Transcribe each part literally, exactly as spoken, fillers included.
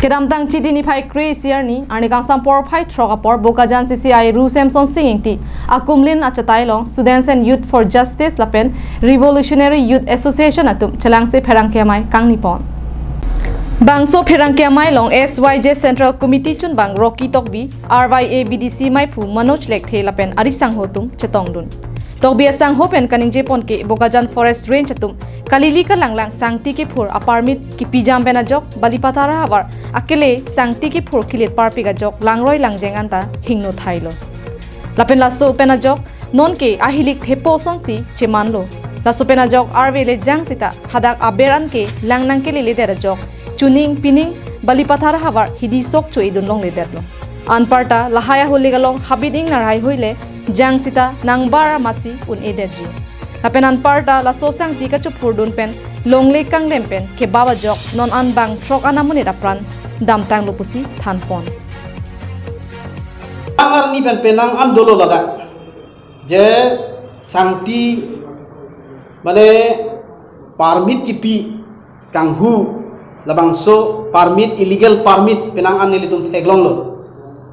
Kedamtang Chiti niphai kre-isi arni, arni kangsam porphai throk apor Bokajan C C I Ru Semson Sing Ingti akumlin achatai along Students and Youth for Justice lapen Revolutionary Youth Association atum chelangsi pherangke amei kangni pon. Bangso pherangke amei along S Y J Central Committee chunbang Rocky Tokbi, R Y A B D C meiphu Manoj Lekthe lapen ari sangho atum chetongdun. Tokbi asangho pen kaningje pon ke Bokajan Forest Range atum kalili kalanglang sangti kephur a-permit kipijam pen ajok Balipathar ahavar akele sangti kephur kilit parpik ajok langroi langjeng anta hingno thailo. Lapen laso pen ajok nonke ahilik thepo asonsi chemanlo. Laso pen ajok arve le jang sita hadak aber anke lang nangkelele det ajok chuning pining Balipathar ahavar hidi sok cho-idun longledetlo. Anparta lahai ahulik along habit ingnar haihui le jang sita nangbar amatsi un-edetji. Lapen anparta laso sangti kachophurdun pen longle kanglem pen kebap ajok non an bang throk an amonit apran damtanglo pusi thanpon. Angar ni pen penang an dolo ladak. Je sangti mane permit kipi kanghu labangso permit, illegal permit penang an nelitum theklonglo.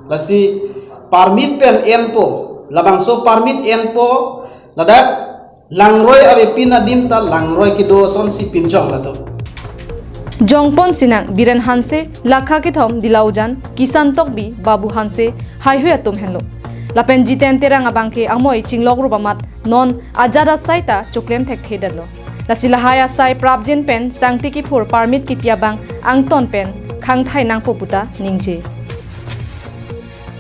Lasi permit pen enpo, labangso permit enpo ladak langroi avepin adim ta langroi kedo asonsi pinchong lato. Jongpon sinang Biren Hanse, Lakha Kethom Dilaujan, Kisan Tokbi, Babu Hanse, haihui atum henlo. Lapen Jiten Terang abangke amoi chinglok rup amat non ajat asai ta choklem thekthedetlo. Lasi lahai asai prapjin pen sangti kephur permit kipi abang angton pen khangthai nangpo puta ningje.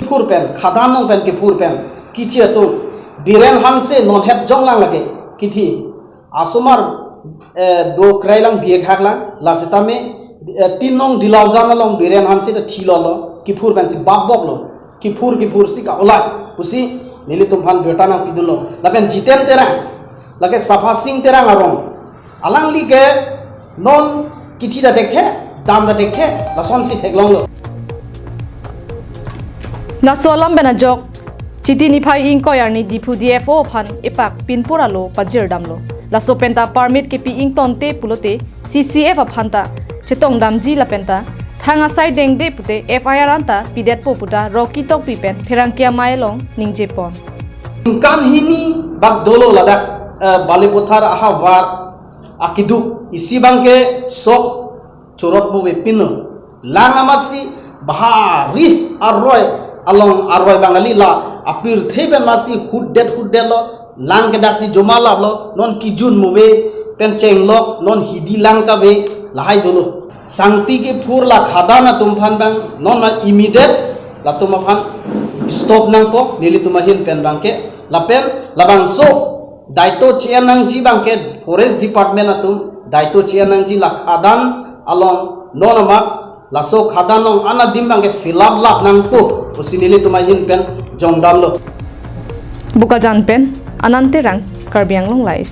Phur pen, khadan along pen kephur pen kithi atum, Biren Hanse non het jonglang lake kithi. Asomar, eh, do krailang biek haklang, lasitame, eh, pinong Dilaujan along Biren Hanse ta thilolo, kephur pensi bapboklo, kephur kephur si ka-ola pusi nelitum aphan birta nangpidunlo. Lapen Jiten Terang, lake Sapha Sing Terang arong, alangli ke non kithi ta thekthe, dam ta thekthe, lasonsi theklonglo. Laso alam pen ajok Chiti niphai ingkoi arni Diphu D F O aphan epak pinpur alo pajirdamlo. Laso penta permit kipi ingtonte pulote C C F aphan ta chetongdamji lapen ta thang asai dengde pute F I R anta pidetpo puta Rocky Tokbi pen pherangke amei along ningje pon. Ningkan hini bak dolo ladak, eh, Balipathar ahavar akeduk isi abangke sok chorot bove pinlo. Lang amatsi bahari aroi along aroi Bangali la apirthe pen masi hutdet hutdetlo, lang kedaksi jomalaplo, non kijun move pen chenglok, non hidi lang kave lahai dolo. Sangti kephur la khadan atum aphan bang non ma immediate latum aphan stop nangpo, nelitum ahin pen abangke. Lapen labangso daito che-en nangji abangke Forest Department atum daito che-en nangji, la khadan along non amat laso khadan along an adim abangke fill up lap nangpo pusi nelitum ahin pen jongdamlo. Bokajan pen Anand Terang, Karbi Anglong Live.